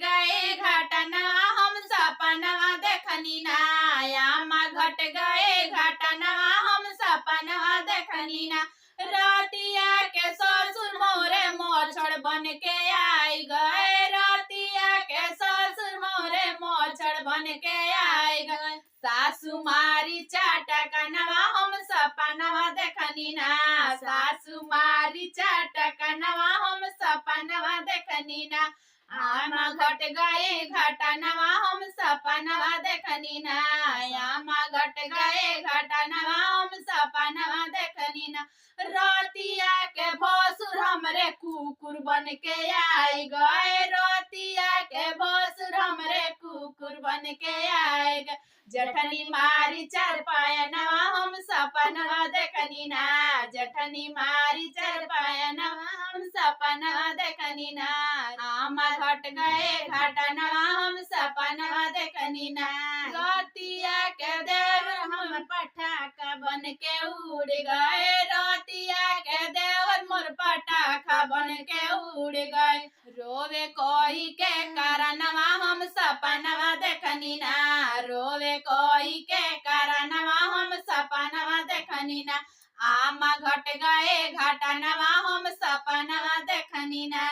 गए घटनवा हम सपनवा देखनी ना। आमा घट गए घटनवा हम सपनवा देखनी ना। रतिया के ससुर मोरे मोछड़ बन के आई गए। रतिया के ससुर मोरे मोछड़ बन के आई गए। सासू मारी चाटा कनवा हम सपनवा देखनी ना। सासू मारी चाटा कनवा हम सपनवा देखनी ना। आमा घट गए घटनवा हम सपनवा देखनी ना। आमा घट गए घटनवा हम सपनवा देखनी ना। रतिया के भसुर हमरे कुकुर बन के आई गए। रतिया के भसुर हमरे कुकुर बन के आई गए। जठनी मारी चारपायनवा हम सपनवा देखनी ना। जठनी मारी चारपायनवा हम सपनवा देखनी ना। आमा घट गए घटनवा हम सपनवा देखनी ना। रतिया के देवर हम पटाखा बन के उड़ गए। रतिया के देवर मोर पटाखा बन के उड़ गए। रोवे कोई के कारणवा हम सपनवा देखनी ना। रोवे कोई के कारणवा हम सपनवा देखनी ना। आमा घट गए घटनवा हम सपनवा देखनी ना।